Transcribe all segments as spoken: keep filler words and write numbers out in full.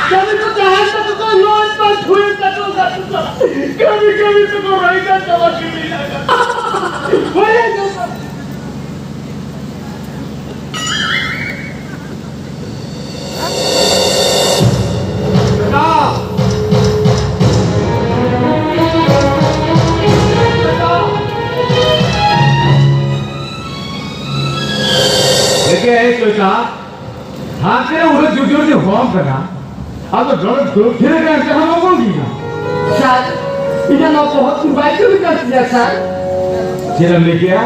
ᱠᱟᱹᱢᱤ ᱠᱚ ᱡᱟᱦᱟᱸᱭ ᱛᱟᱠᱚ ᱠᱚ ᱱᱚᱜᱼᱚᱭ ᱯᱟᱸᱪ ᱦᱩᱭ ᱛᱟᱠᱚ ᱠᱟᱹᱢᱤ ᱠᱟᱹᱢᱤ ᱛᱮᱠᱚ ᱨᱚᱦᱚᱭ ᱠᱟᱱ ᱪᱟᱵᱟ ᱠᱮᱫᱟ᱾ ᱦᱳᱭ᱾ ᱮᱠᱮ ᱮ ᱪᱚᱭᱛᱟ, ᱦᱟᱱᱛᱮ ᱨᱮ ᱩᱱᱟᱹᱜ ᱡᱳᱨ ᱡᱳᱨ ᱧ ᱦᱚᱦᱚᱣᱟᱢ ᱠᱟᱱᱟ, ᱟᱫᱚ ᱱᱚᱰᱮ ᱫᱩᱲᱩᱵ ᱛᱷᱤᱨ ᱟᱠᱟᱱ ᱛᱮ ᱦᱚᱸ ᱵᱟᱢ ᱩᱰᱩᱠ ᱮᱱᱟ᱾ ᱥᱟᱨ, ᱤᱧᱟᱹᱜ ᱱᱚᱣᱟ ᱵᱚᱦᱚᱜ ᱛᱤᱧ ᱵᱟᱭ ᱠᱟᱹᱢᱤ ᱠᱟᱱ ᱛᱤᱧᱟ, ᱥᱟᱨ᱾ ᱪᱮᱫ ᱮᱢ ᱞᱟᱹᱭ ᱠᱮᱜᱼᱟ?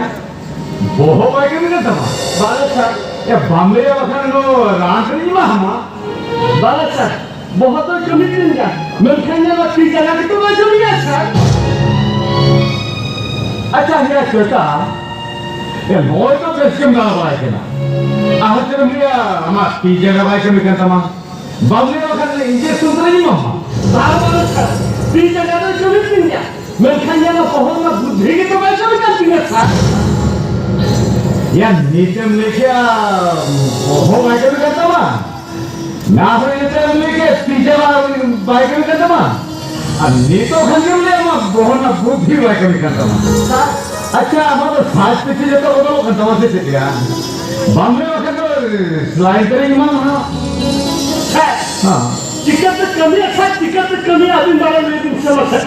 ᱵᱚᱦᱚᱜ ᱵᱟᱭ ᱠᱟᱹᱢᱤ ᱠᱟᱱ ᱛᱟᱢᱟ? ᱵᱟᱝᱟ, ᱥᱟᱨ᱾ ᱮ, ᱵᱟᱢ ᱞᱟᱹᱭᱟ, ᱵᱟᱠᱷᱟᱱ ᱫᱚ ᱨᱟᱱ ᱨᱤᱧ ᱮᱢᱟ ᱦᱟᱢᱟ᱾ ᱵᱟᱝᱟ, ᱥᱟᱨ᱾ ᱵᱚᱦᱚᱜ ᱫᱚ ᱠᱟᱹᱢᱤ ᱠᱟᱱ ᱜᱮᱭᱟ, ᱢᱮᱱᱠᱷᱟᱱ ᱧᱮᱞ ᱢᱮ, ᱛᱤ ᱡᱟᱸᱜᱟ ᱜᱮᱛᱚ ᱵᱟᱭ ᱠᱟᱹᱢᱤᱭᱟ, ᱥᱟᱨ᱾ ᱟᱪᱪᱷᱟ, ᱦᱮᱸ, ᱪᱮᱛᱟ, ᱮ, ᱱᱚᱜᱼᱚᱭ ᱛᱚ ᱵᱮᱥ ᱜᱮᱢ ᱫᱟᱬᱟ ᱵᱟᱲᱟᱭ ᱠᱟᱱᱟ᱾ ᱟᱨᱦᱚᱸ ᱪᱮᱫ ᱮᱢ ᱞᱟᱹᱭᱟ, ᱟᱢᱟᱜ ᱛᱤ ᱡᱟᱸᱜᱟ ᱵᱟᱭ ᱠᱟᱹᱢᱤ ᱠᱟᱱ ᱛᱟᱢᱟ? ᱵᱟᱢ ᱞᱟᱹᱭᱟ, ᱵᱟᱠᱷᱟᱱ injection ᱛᱮᱧ ᱮᱢᱟᱢᱟ᱾ ᱵᱟᱝ, ᱵᱟᱝ, ᱥᱟᱨ᱾ ᱛᱤ ᱡᱟᱸᱜᱟ ᱫᱚ ᱠᱟᱹᱢᱤ ᱠᱟᱱ ᱜᱮᱭᱟ, ᱢᱮᱱᱠᱷᱟᱱ ᱧᱮᱞ ᱢᱮ, ᱵᱚᱦᱚᱜ ᱨᱮᱱᱟᱜ ᱵᱩᱫᱽᱫᱷᱤ ᱜᱮᱛᱚ ᱵᱟᱭ ᱠᱟᱹᱢᱤ ᱠᱟᱱ ᱛᱤᱧᱟ, ᱥᱟᱨ᱾ ᱭᱟ, ᱱᱤᱛᱮᱢ ᱞᱟᱹᱭ ᱠᱮᱜᱼᱟ, ᱵᱚᱦᱚᱜ ᱵᱟᱭ ᱠᱟᱹᱢᱤ ᱠᱟᱱ ᱛᱟᱢᱟ? ᱱᱟ ᱦᱚᱭ ᱱᱤᱛᱮᱢ ᱞᱟᱹᱭ ᱠᱮᱜᱼᱟ, ᱛᱤ ᱡᱟᱸᱜᱟ ᱵᱟᱭ ᱠᱟᱹᱢᱤ ᱠᱟᱱ ᱛᱟᱢᱟ? ᱟᱨ ᱱᱤᱛᱚᱜ ᱠᱷᱟᱱ ᱜᱮᱢ ᱞᱟᱹᱭᱟ, ᱟᱢᱟᱜ ᱵᱚᱦᱚᱜ ᱨᱮᱱᱟᱜ ᱵᱩᱫᱽᱫᱷᱤ ᱵᱟᱭ ᱠᱟᱹᱢᱤ ᱠᱟᱱ ᱛᱟᱢᱟ᱾ ᱥᱟᱨ, ᱟᱪᱪᱷᱟ, ᱟᱢᱟᱜ ᱫᱚ ᱥᱟᱡᱽ ᱯᱤᱪᱷᱤ ᱡᱚᱛᱚ ᱵᱚᱫᱚᱞᱚᱜ ᱠᱟᱱ ᱛᱟᱢᱟ ᱥᱮ ᱪᱮᱫ ᱭᱟ? ᱵᱟᱢ ᱞᱟᱹᱭ ᱵᱟᱠᱷᱟᱱ ᱫᱚ ᱥᱮᱞᱟᱭᱤᱱ ᱛᱟᱹᱱᱤᱧ ᱮᱢᱟᱢᱟ ᱦᱟᱸᱜ᱾ ᱦᱮᱸ᱾ ᱦᱮᱸ᱾ ᱪᱤᱠᱟᱹᱛᱮ ᱠᱟᱹᱢᱤᱭᱟ ᱠᱷᱟᱡ, ᱪᱤᱠᱟᱹᱛᱮ ᱠᱟᱹᱢᱤᱭᱟ, ᱟᱹᱵᱤᱱ ᱵᱟᱲᱟᱭ ᱞᱟᱹᱭ ᱵᱤᱱ ᱥᱮ ᱢᱟᱥᱮ᱾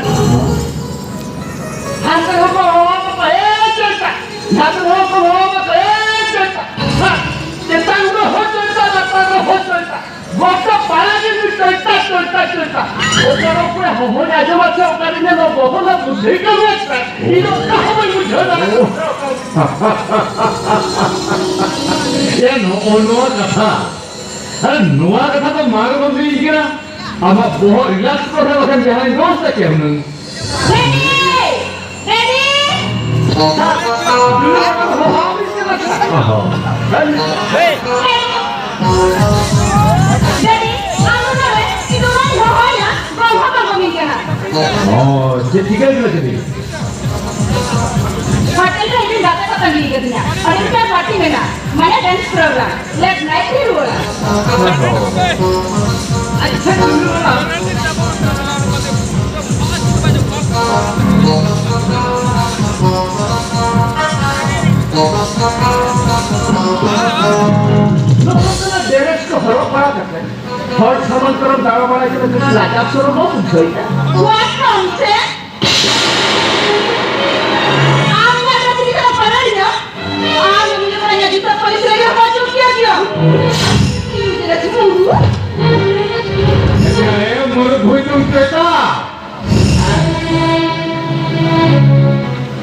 ᱦᱟᱱᱛᱮ ᱦᱚᱸᱠᱚ ᱦᱚᱦᱚ ᱟᱠᱚ, "ᱮ ᱪᱚᱭᱛᱟ!" ᱱᱟᱛᱮ ᱦᱚᱸᱠᱚ ᱦᱚᱦᱚ ᱟᱠᱚ, "ᱮ ᱪᱚᱭᱛᱟ!" ᱦᱮᱸ᱾ ᱪᱮᱛᱟᱱ ᱨᱮᱦᱚᱸ ᱪᱚᱭᱛᱟ, ᱞᱟᱛᱟᱨ ᱨᱮᱦᱚᱸ ᱪᱚᱭᱛᱟ᱾ ᱜᱚᱴᱟ ᱯᱟᱲᱟ ᱜᱮ ᱪᱚᱭᱛᱟ, ᱪᱚᱭᱛᱟ, ᱪᱚᱭᱛᱟ᱾ ᱚᱠᱟ ᱨᱮ ᱚᱠᱚᱭ ᱦᱚᱦᱚᱭ ᱟᱸᱡᱚᱢᱟ ᱥᱮ ᱚᱠᱟ ᱨᱮ ᱧᱮᱞᱚᱜ, ᱵᱚᱦᱚᱜ ᱨᱮᱱᱟᱜ ᱵᱩᱫᱽᱫᱷᱤ ᱠᱟᱹᱢᱤᱭᱟ ᱥᱮ? ᱤᱧ ᱫᱚ ᱚᱠᱟ ᱦᱚᱸ ᱵᱟᱹᱧ ᱵᱩᱡᱷᱟᱹᱣ ᱫᱟᱲᱮᱭᱟᱜ ᱠᱟᱱᱟ᱾ ᱮ, ᱱᱚᱜᱼᱚ ᱱᱚᱣᱟ ᱠᱟᱛᱷᱟ᱾ ᱟᱨ ᱱᱚᱣᱟ ᱠᱟᱛᱷᱟ ᱫᱚ ᱢᱟᱲᱟᱝ ᱵᱟᱢ ᱞᱟᱹᱭ ᱠᱟᱱᱟ᱾ ᱟᱢᱟᱜ ᱵᱚᱦᱚᱜ ᱨᱤᱞᱟᱠᱥ ᱠᱚᱨᱮ ᱵᱟᱠᱷᱟᱱ ᱡᱟᱦᱟᱸᱭ ᱵᱮᱵᱚᱥᱛᱟ ᱠᱮᱭᱟ ᱦᱩᱱᱟᱹᱝ᱾ ᱨᱮᱰᱤ! ᱨᱮᱰᱤ! ᱚᱦᱚ᱾ ᱨᱮᱰᱤ! ᱟᱢ ᱫᱚ ᱱᱚᱰᱮ ᱤᱧ ᱫᱚ ᱵᱟᱹᱧ ᱦᱚᱦᱚᱭᱟ, ᱜᱚᱞᱯᱷᱚ ᱠᱚ ᱮᱢᱟᱹᱧ ᱠᱟᱱᱟ᱾ ᱚ, ᱪᱮᱫ ᱪᱤᱠᱟᱹ ᱠᱟᱱᱟ ᱪᱮᱫ? ᱦᱳᱴᱮᱞ ᱨᱮ ᱤᱧ ᱜᱟᱛᱮ ᱠᱚ ᱛᱟᱺᱜᱤ ᱠᱟᱫᱤᱧᱟ᱾ ᱚᱸᱰᱮ ᱢᱤᱫᱴᱟᱝ ᱯᱟᱨᱴᱤ ᱢᱮᱱᱟᱜᱼᱟ, ᱢᱟᱱᱮ ᱰᱮᱱᱥ ᱯᱨᱳᱜᱨᱟᱢ᱾ ᱞᱮᱴ ᱱᱟᱭᱤᱴ ᱨᱮ ᱨᱩᱣᱟᱹᱲᱟ᱾ ᱟᱪᱪᱷᱟ, ᱱᱚᱜᱼᱚ ᱱᱚᱣᱟ ᱰᱨᱮᱥ ᱠᱚ ᱦᱚᱨᱚᱜ ᱵᱟᱲᱟ ᱠᱟᱛᱮ ᱦᱚᱲ ᱥᱟᱢᱟᱝ ᱠᱚᱨᱮᱢ ᱫᱟᱬᱟ ᱵᱟᱲᱟᱭ ᱠᱟᱱᱟ, ᱠᱟᱹᱴᱤᱡ ᱞᱟᱡᱟᱣ ᱥᱚᱨᱚᱢ ᱵᱟᱢ ᱵᱩᱡᱷᱟᱹᱣᱮᱫᱼᱟ? What nonsense! ᱟᱢ ᱤᱧᱟᱜ ᱰᱨᱮᱥ ᱤᱫᱤ ᱠᱟᱛᱮ ᱯᱟᱲᱦᱟᱣ ᱤᱧᱟ? ᱟᱢ ᱤᱧ ᱡᱚᱠᱷᱚᱱ ᱤᱧᱟᱜ ᱡᱩᱛᱟᱹ ᱯᱟᱹᱞᱤᱥ ᱨᱮ ᱦᱚᱸ ᱵᱟᱢ ᱪᱩᱯ ᱠᱮᱭᱟ ᱜᱮᱭᱟ᱾ ᱤᱧ ᱡᱮ ᱪᱩᱢᱩ᱾ ᱮ ᱢᱩᱨᱩᱠ ᱦᱩᱭ ᱛᱩᱢ ᱪᱮᱛᱟ᱾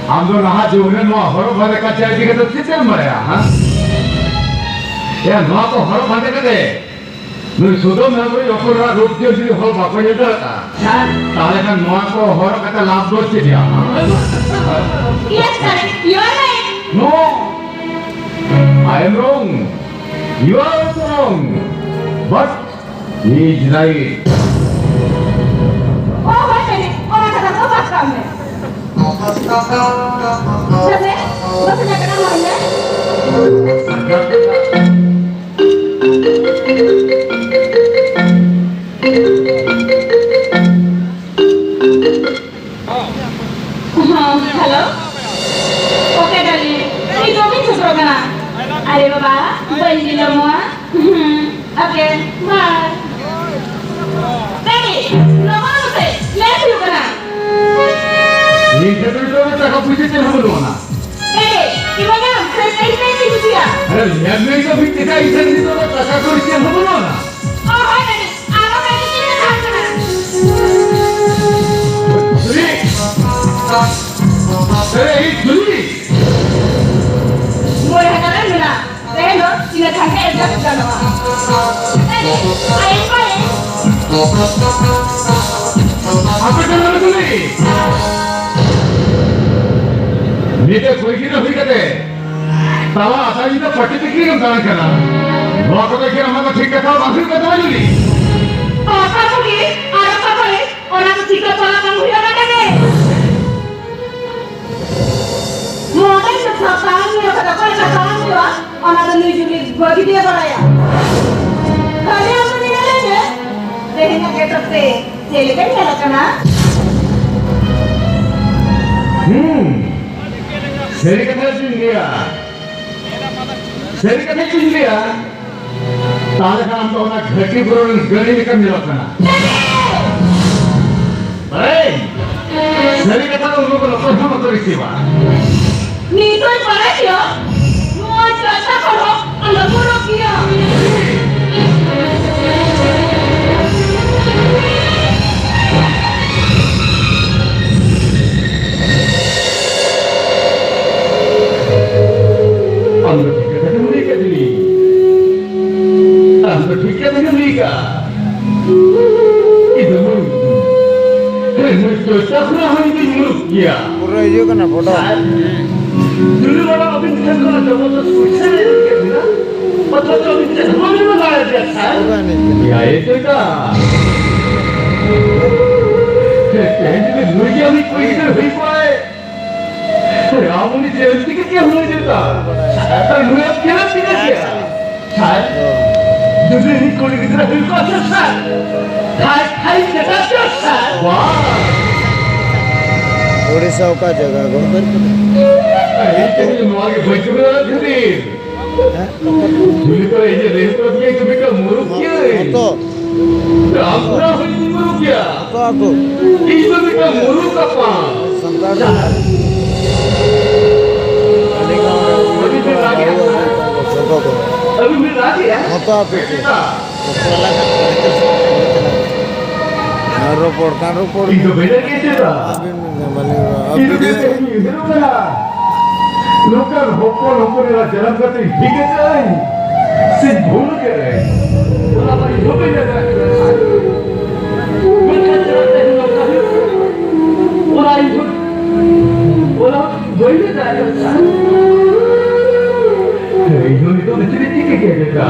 ᱟᱢ ᱫᱚ ᱱᱟᱦᱟᱜ ᱡᱩᱜᱽ ᱨᱮ ᱱᱚᱣᱟ ᱦᱚᱨᱚᱜ ᱵᱟᱸᱫᱮ ᱠᱟᱪᱟ ᱤᱫᱤ ᱠᱟᱛᱮ ᱪᱮᱫ ᱮᱢ ᱵᱟᱲᱟᱭᱟ, ᱦᱮᱸ? ᱮ, ᱱᱚᱣᱟ ᱠᱚ ᱦᱚᱨᱚᱜ ᱵᱟᱸᱫᱮ ᱠᱟᱛᱮ ᱱᱩᱭ ᱥᱩᱫᱟᱹᱢ ᱦᱮᱢᱵᱨᱚᱢ ᱚᱯᱚᱨᱟᱜ ᱨᱩᱯ ᱡᱩᱫᱤ ᱦᱚᱲ ᱵᱟᱠᱚ ᱧᱮᱞ ᱫᱟᱲᱮᱭᱟᱜᱼᱟ, ᱦᱮᱸ? ᱛᱟᱦᱞᱮ ᱠᱷᱟᱱ ᱱᱚᱣᱟ ᱠᱚ ᱦᱚᱨᱚᱜ ᱠᱟᱛᱮ ᱞᱟᱵᱷ ᱫᱚ ᱪᱮᱫ ᱭᱟ? Yes, sir. You are right. No, I am wrong. You are also wrong. But he is right. ᱚ, ᱦᱳᱭ, ᱦᱳᱭ, ᱚᱱᱟ ᱠᱟᱛᱷᱟ ᱫᱚ ᱵᱟᱫ ᱠᱟᱜ ᱢᱮ᱾ ᱢᱟᱥᱮ, ᱢᱟᱥᱮ ᱱᱟᱜᱟᱢ ᱞᱟᱹᱭ ᱢᱮ᱾ ᱦᱚᱸ, hello. Okay, darling. ᱤᱧ ᱫᱚ ᱵᱟᱹᱧ ᱥᱮᱴᱮᱨᱚᱜ ᱠᱟᱱᱟ᱾ ᱟᱨᱮ ᱵᱟᱵᱟ, ᱵᱟᱹᱧ ᱵᱤᱞᱚᱢᱚᱜᱼᱟ᱾ ᱦᱩᱸ, okay, bye. Daddy, ᱞᱚᱜᱚᱱ ᱢᱮᱥᱮ, late ᱦᱩᱭᱩᱜ ᱠᱟᱱᱟ᱾ ᱤᱧ ᱴᱷᱮᱱ ᱫᱚ ᱱᱤᱛᱚᱜ ᱫᱚ ᱴᱟᱠᱟ ᱯᱩᱭᱥᱟᱹ ᱪᱮᱫ ᱦᱚᱸ ᱵᱟᱹᱱᱩᱜ ᱟᱱᱟ᱾ Daddy, ᱤᱢᱟᱹᱧᱟᱢ, ᱥᱮ ᱛᱮᱦᱮᱧ ᱛᱮᱦᱮᱧ ᱤᱧ ᱠᱩᱥᱤᱭᱟ᱾ ᱟᱨᱮ, ᱞᱟᱹᱭᱟᱫ ᱢᱮᱭᱟᱹᱧ ᱛᱚ ᱢᱤᱫ ᱴᱟᱠᱟ ᱤᱧ ᱴᱷᱮᱱ ᱱᱤᱛᱚᱜ ᱫᱚ ᱴᱟᱠᱟ ᱠᱚ ᱪᱮᱫ ᱦᱚᱸ ᱵᱟᱹᱱᱩᱜ ᱟᱱᱟ᱾ ᱚ, ᱦᱳᱭ, daddy, ᱟᱨᱚ daddy ᱪᱮᱫ ᱮ ᱠᱷᱟᱱ ᱠᱟᱱᱟ? ᱥᱩᱨᱤ! ᱟᱨᱮ, ᱤᱧ ᱥᱩᱨᱤ! ᱢᱚᱬᱮ ᱦᱟᱡᱟᱨ ᱮᱢ ᱢᱮᱱᱟ᱾ ᱛᱮᱦᱮᱧ ᱫᱚ ᱤᱱᱟᱹ ᱠᱷᱟᱱ ᱜᱮ adjust ᱜᱟᱱᱚᱜᱼᱟ᱾ ᱟᱭ, ᱟᱭ᱾ ᱟᱯᱮ ᱫᱚ ᱱᱚᱰᱮ ᱠᱷᱚᱱ ᱱᱤᱛᱚᱜ ᱠᱩᱲᱤ ᱜᱤᱫᱽᱨᱟᱹ ᱦᱩᱭ ᱠᱟᱛᱮ ᱛᱟᱞᱟ ᱟᱥᱟ ᱧᱤᱫᱟᱹ ᱯᱟᱹᱴᱤ ᱛᱤᱠᱤ ᱜᱮᱢ ᱫᱟᱬᱟᱱ ᱠᱟᱱᱟ᱾ ᱱᱚᱣᱟ ᱠᱚᱫᱚ ᱮᱠᱮᱱ ᱟᱢᱟᱜ ᱫᱚ ᱴᱷᱤᱠ ᱠᱟᱛᱷᱟ ᱵᱟᱝ ᱦᱩᱭᱩᱜ ᱠᱟᱱ ᱛᱟᱢᱟ, ᱡᱩᱞᱤ᱾ ᱚᱠᱟ ᱠᱚᱜᱮ ᱟᱨ ᱚᱠᱟ ᱠᱚᱨᱮ ᱚᱱᱟ ᱫᱚ ᱴᱷᱤᱠ ᱠᱟᱛᱷᱟ ᱵᱟᱝ ᱦᱩᱭᱩᱜᱼᱟ, ᱱᱚᱰᱮ ᱜᱮ᱾ ᱢᱚᱰᱮᱞ ᱫᱚ ᱥᱟᱯᱲᱟᱣ ᱦᱩᱭᱩᱜᱼᱟ, ᱥᱟᱯᱲᱟᱣ ᱦᱩᱭᱩᱜᱼᱟ, ᱚᱱᱟ ᱫᱚ ᱱᱩᱭ ᱡᱩᱞᱤ ᱵᱷᱟᱹᱜᱤ ᱛᱮ ᱵᱟᱲᱟᱭᱟ᱾ ᱨᱮ ᱪᱮᱫ ᱞᱮᱠᱟᱧ ᱧᱮᱞᱚᱜ ᱠᱟᱱᱟ? ᱦᱩᱸ, ᱥᱟᱹᱨᱤ ᱠᱟᱛᱷᱟ ᱪᱮᱫ ᱤᱧ ᱞᱟᱹᱭᱟ? ᱥᱟᱹᱨᱤ ᱠᱟᱛᱷᱟ ᱪᱮᱫ ᱤᱧ ᱞᱟᱹᱭᱟ? ᱛᱟᱦᱞᱮ ᱠᱷᱟᱱ ᱟᱢ ᱫᱚ ᱚᱱᱟ ᱜᱷᱟᱹᱴᱤ ᱵᱩᱨᱩ ᱨᱮᱱ ᱜᱟᱹᱲᱤ ᱞᱮᱠᱟᱢ ᱧᱮᱞᱚᱜ ᱠᱟᱱᱟ᱾ ᱮᱭ! ᱥᱟᱹᱨᱤ ᱠᱟᱛᱷᱟ ᱫᱚ ᱩᱱᱠᱩ ᱫᱚ ᱚᱠᱚᱭ ᱦᱚᱸ ᱵᱟᱠᱚ ᱨᱤᱥᱤᱵᱷᱟ᱾ ᱱᱤᱛᱚᱜ ᱵᱟᱲᱟᱭ ᱠᱮᱭᱟ, ᱱᱚᱣᱟ ᱪᱟᱥᱟ ᱠᱷᱚᱱ ᱦᱚᱸ ᱟᱞᱚ ᱵᱚᱨᱚ ᱜᱮᱭᱟ᱾ ᱟᱢ ᱫᱚ ᱴᱷᱤᱠ ᱠᱟᱛᱷᱟ ᱜᱮᱢ ᱞᱟᱹᱭ ᱠᱟᱫ ᱫᱤᱧ᱾ ᱟᱢ ᱫᱚ ᱴᱷᱤᱠ ᱠᱟᱛᱷᱟ ᱜᱮᱢ ᱞᱟᱹᱭ ᱠᱟᱜᱼᱟ᱾ ᱤᱧ ᱫᱚ ᱢᱩᱨᱩᱠ᱾ ᱦᱮᱸ, ᱱᱩᱭ ᱪᱚᱭᱛᱟ ᱠᱷᱚᱱᱟᱜ ᱦᱚᱸ ᱤᱧ ᱫᱩᱧ ᱢᱩᱨᱩᱠ ᱜᱮᱭᱟ᱾ ᱯᱩᱨᱟᱹ ᱦᱤᱡᱩᱜ ᱠᱟᱱᱟ ᱯᱷᱳᱴᱳ᱾ ᱥᱟᱨ, ᱡᱩᱞᱩ ᱵᱟᱵᱟ ᱟᱹᱵᱤᱱ ᱴᱷᱮᱱ ᱠᱷᱚᱱᱟᱜ ᱡᱚᱵᱚᱨᱫᱚᱥᱛ ᱯᱚᱭᱥᱟ ᱞᱮ ᱮᱢ ᱠᱮᱫ ᱵᱤᱱᱟ, ᱚᱛᱷᱚᱪᱚ ᱟᱹᱵᱤᱱ ᱪᱮᱫ ᱦᱚᱸ ᱵᱟᱹᱵᱤᱱ ᱮᱢ ᱫᱟᱲᱮᱭᱟᱫᱮᱭᱟ, ᱥᱟᱨ᱾ ᱯᱩᱨᱟᱹ ᱮᱱᱮᱡ ᱠᱟᱱᱟ᱾ ᱮᱭᱟ, ᱮ ᱪᱚᱭᱛᱟ᱾ ᱛᱮᱦᱮᱧ ᱡᱩᱫᱤ ᱱᱩᱭ ᱜᱮ ᱟᱢᱤᱡ ᱠᱩᱲᱤ ᱜᱤᱫᱽᱨᱟᱹ ᱦᱩᱭ ᱠᱚᱜᱼᱟᱭ, ᱟᱢ ᱩᱱᱤ ᱡᱮᱞ ᱛᱮᱜᱮ ᱪᱮᱫ ᱦᱩᱭ ᱡᱮᱛᱟ? ᱟᱨ ᱱᱩᱭᱟᱜ ᱠᱷᱮᱞᱳᱰ ᱛᱮᱜᱮ ᱪᱮᱫ? ᱥᱟᱨ, ᱡᱩᱫᱤ ᱤᱧ ᱠᱩᱲᱤ ᱜᱤᱫᱽᱨᱟᱹ ᱦᱩᱭ ᱠᱚᱜᱼᱟ ᱥᱮ ᱥᱟᱨ, ᱠᱷᱟᱭ ᱠᱷᱟᱭ ᱪᱮᱫᱟᱜ ᱪᱚ ᱥᱟᱨ? ᱵᱟᱝ᱾ ᱩᱲᱤᱥᱥᱟ ᱚᱠᱟ ᱡᱟᱭᱜᱟ ᱜᱚ? ᱤᱧ ᱛᱮᱦᱮᱧ ᱱᱚᱣᱟ ᱜᱮ ᱵᱟᱹᱧ ᱠᱟᱹᱢᱤ ᱫᱟᱲᱮᱭᱟᱜ ᱠᱷᱟᱹᱛᱤᱨ᱾ ᱦᱮᱸ? ᱡᱩᱞᱤ ᱛᱚ ᱤᱧ ᱨᱮᱥ ᱠᱚ ᱫᱤᱭᱮ ᱠᱟᱹᱢᱤ ᱠᱟ ᱢᱩᱨᱩᱠ ᱜᱮ᱾ ᱦᱚᱸ ᱛᱚ᱾ ᱟᱢ ᱯᱩᱨᱟ ᱦᱩᱭ ᱢᱩᱨᱩᱠ ᱜᱮᱭᱟ᱾ ᱦᱚᱸ ᱛᱚ ᱟᱠᱚ᱾ ᱤᱧ ᱫᱚ ᱢᱤᱫᱴᱟᱝ ᱢᱩᱨᱩᱠ ᱟᱯᱟ᱾ ᱥᱟᱱᱛᱟᱲ ᱫᱚ ᱟᱹᱰᱤ ᱜᱟᱱ ᱟᱹᱰᱤ ᱜᱟᱱ ᱵᱟᱹᱲᱤᱡ ᱵᱟᱹᱲᱤᱡ ᱵᱟᱹᱲᱤᱡ ᱵᱟᱹᱲᱤᱡ ᱵᱟᱹᱲᱤᱡ ᱡᱚᱛᱚ ᱫᱚ᱾ ᱟᱹᱵᱤᱱ ᱵᱤᱱ ᱨᱟᱜᱮᱜᱼᱟ? ᱦᱚᱸ ᱛᱚ ᱟᱯᱮ ᱪᱮᱫ? ᱟᱨ ᱨᱚᱯᱚᱲ ᱠᱟᱱ ᱨᱚᱯᱚᱲ ᱤᱧ ᱫᱚ ᱵᱟᱹᱧ ᱨᱟᱜᱮᱜᱼᱟ ᱪᱮᱫᱟᱜ? ᱟᱹᱵᱤᱱ ᱵᱤᱱ ᱧᱟᱢ ᱟᱹᱞᱤᱧ ᱤᱧ ᱫᱚ ᱟᱹᱵᱤᱱ ᱜᱮ ᱛᱮᱦᱮᱧ ᱤᱧ ᱩᱭᱦᱟᱹᱨᱚᱜ ᱠᱟᱱᱟ᱾ ᱱᱚᱝᱠᱟᱱ ᱦᱚᱯᱚᱱ ᱦᱚᱯᱚᱱ ᱮᱨᱟ ᱡᱟᱱᱟᱢ ᱠᱟᱛᱮ ᱴᱷᱤᱠ ᱟᱠᱟᱫᱟᱹᱧ ᱥᱮ ᱵᱷᱩᱞ ᱟᱠᱟᱫᱟᱹᱧ? ᱚᱱᱟ ᱢᱟ ᱤᱧ ᱦᱚᱸ ᱵᱟᱹᱧ ᱞᱟᱹᱭ ᱫᱟᱲᱮᱭᱟᱜ ᱠᱟᱱᱟ᱾ ᱢᱮᱱᱠᱷᱟᱱ ᱪᱮᱫᱟᱜ ᱛᱮᱦᱮᱧ ᱱᱚᱝᱠᱟ ᱦᱩᱭᱩᱜ ᱠᱟᱱᱟ? ᱚᱱᱟ ᱤᱧ ᱦᱚᱸ, ᱚᱱᱟ ᱦᱚᱸ ᱵᱟᱹᱧ ᱞᱟᱹᱭ ᱫᱟᱲᱮᱭᱟᱜ ᱠᱟᱱᱟ᱾ ᱤᱧ ᱦᱚᱸ ᱱᱤᱛᱚᱜ ᱫᱚ ᱪᱮᱫ ᱤᱧ ᱪᱤᱠᱟᱹ ᱠᱮᱭᱟ ᱡᱮᱴᱟ?